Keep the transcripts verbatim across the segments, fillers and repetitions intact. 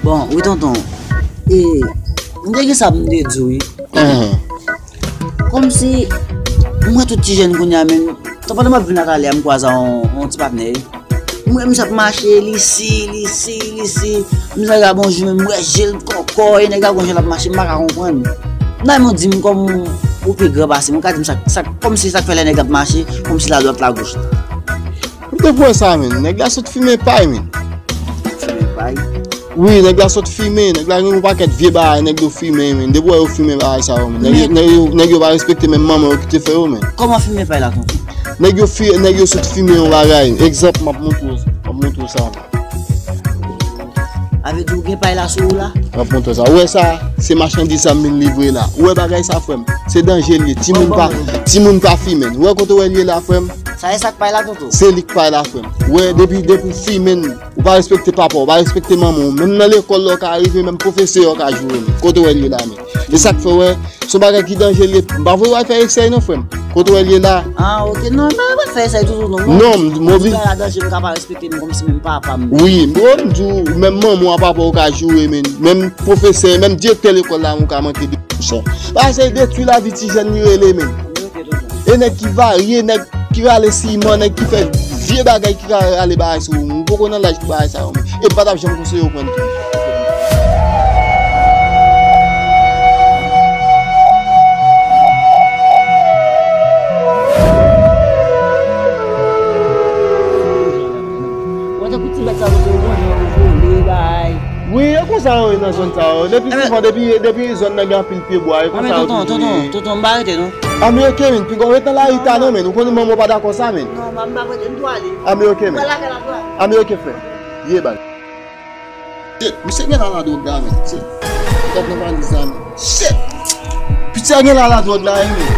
Bon, wi tonton. E, m te gen sa pou m te di w, wi. Kòmsi, m wè tout ti jèn kounye a, men, tan pandan m ap vin la talè a, m kwaze a yon, yon ti patnè. M wè misye ap mache, li si, li si, li si. M sa ka bonjou, men m wè je l kòkò, e nèg la gon jan l ap mache, m pa ka konprann. Nan, men di m kòm ou pi gran pase m, ou ka di m sa, sa, kòmsi sa k fè lè nèg ap mache, kòmsi la dwat la goch. Ou te kwè sa, men. Nèg la sot fimen pay, men. Fimen pay? Wi, nèg la sot fimen. Nèg la gen yon pakèt vye bagay, nèg yo fimen, men. Depi w wè yo fimen bagay sa yo, men. Nèg yo, nèg yo, nèg yo pa respekte menm manman yo ki te fè yo, men. Kòman fimen pay la, tonton? Nèg yo fi, nèg yo sot fimen yon bagay. Egzanp, m ap montre w, m ap montre w sa, men. A vle di ou gen pay la sou ou la? M ap montre w sa. Ou wè sa? Se machandiz sa m vin livre la. Ou wè bagay sa, frè m? Se danje l ye. Timoun pa, timoun pa fimen. Ou wè kote w wè l ye la, frè m? Sa e sa k pay la, tonton? Se li k pay la, frè m. Ou wè, depi, depi w fimen, ou pa respekte papa w, ou pa respekte manman w. Menm nan lekòl la, w ka rive, menm pwofesè yo ka joure w. Kote w wè l ye la, men. E sa k fè, w wè, se yon bagay ki danje l ye. M pa vle w al fè esèy non, frè m. Kote w wè l ye la? Ah, ok. Non, m pa fè esèy tou, tou, non. Non, m, m obi- Bagay la danje, m ka pa respekte m kòmsi menm papa m. Wi, m, m di w, menm manman w a papa w ka joure, men. Menm pwofesè, menm direktè lekòl la, ou ka manke de konsa. Bagay sa e detwi lavi ti jèn li rele, men. Ok, tonton. E nèg ki varye, nèg ki rale siman, nèg ki fè vye bagay ki ka rale bagay sou ou. M poko nan laj pou bagay sa yo, men. E m pa t ap janm konseye w pran l tou. Ou wè tankou ti bèt sa yo, se yo manje, yo vole, bay. Wi, e konsa yo ye nan zòn sa yo. Depi souvan, depi, depi zòn nan gen anpil pyebwa, e konsa yo toujou ye. Tonton, tonton, m pa rete, non. Ameriken, men, pinga w ret nan lari ta non, men. Ou konnen manman w pa dakò sa, men. Non, m pa prete, m tou ale. Ameriken, men. Ameriken, frè. Ye, bay. Shit, misye gen la nan dwòg la, men. Shit. Tèt nan valiz la, men. Shit! Piti a gen la nan dwòg la, wi, men.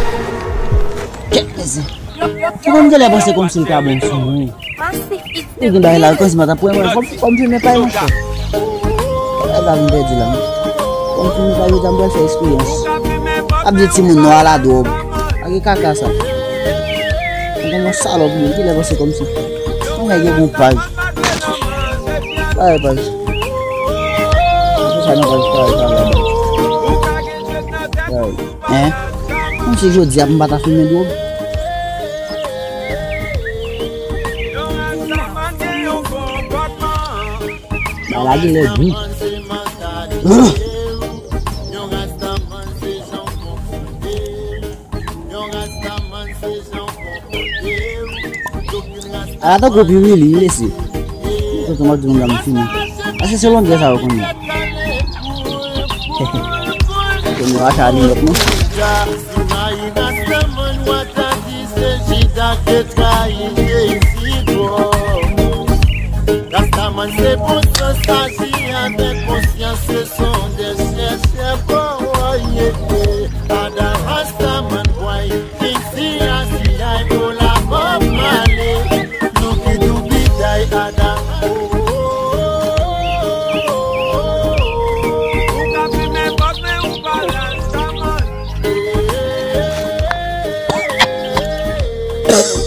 Kèt mezi. Ou konn genlè panse kòmsi l ta bon sou mwen. Ou gen bagay la, kòmsi m pa ta pran mwen. Fò m, fò m fimen pay, monchè. Bagay la vin pèdi la. Fò m fimen pay, m pral fè eksperyans. Ap di timoun nwa la dwòg. Ak e kaka sa. Mwen gen yon salòp, men, ki lè panse kòmsi. Mwen gen yon paj. Ay, paj. Se sa nan paj, paj, paj, paj. Ay. Hein? Kòmsi jodi a pou m pa ta fimen dwòg. Ala gen lè gou. Ala tankou piwili, m lese. Tonton m ap di moun la m fini. Paske se longè sa yo konnen. Konnen w ap alimèt non. Si mayi Rastaman w ap di se Jida ki trayi Jezi twò. Rastaman se bon sans, aji avèk konsyans, se son de chèchè kò, yeah. Ada Rastaman, bway. King Siya, Siya, Ebola, Bob Marley, Lucky Dube, Die Ada. Ou ka fimen kòb, men ou pa Rastaman.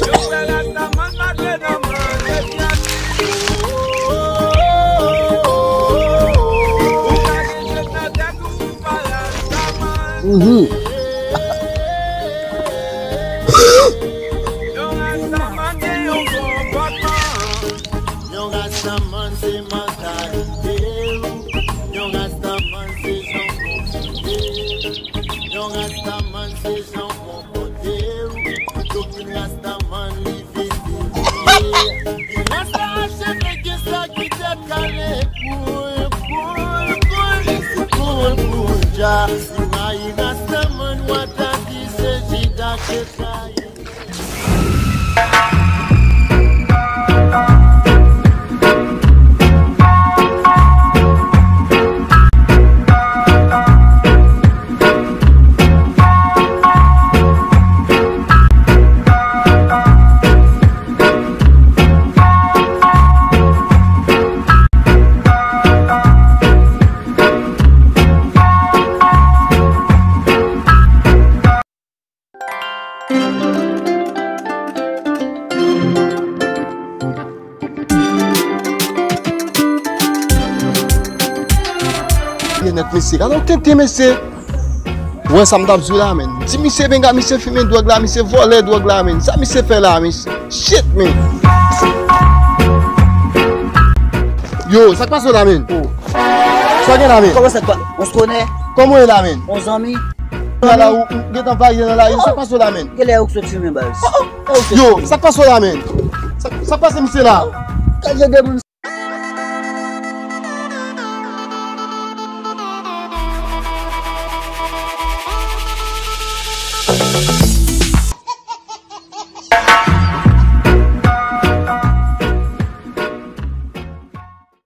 Yo fè Rastaman mate nan manje. Ou ka gen chèf nan tèt ou. Mhm. Yon Rastaman gen yon konpòtman. Yon Rastaman se mantalite w. Yon Rastaman se jan w konpòte w. Yon Rastaman se jan w konpòte w. Doktrin Rastaman li Rasta a cheve gen sa ki tèt kale. Koul, koul, koul, koul, koul, koul, ja. Si mayi Rastaman w ap di se Jida ki trayi. Mesye, gade yon tenten, mesye. Ou wè sa m t ap di w la, menn. Di misye benga, misye fimen dwòg la, misye vòlè dwòg la, menn. Sa misye fè la, mesye? Shit, menn. Yo, sa k pase w la, menn? Sa w gen la, menn? Kòman sa k pa-, on se connaît? Kòman w ye la, menn? On zanmi? Ou la, ou, ou gentan vage nan lari, sa k pase w la, menn? Genlè ou k sot fimen, baz. Yo, sa k pase w la, menn? Sa, sa k pase misye la? Kalite de moun.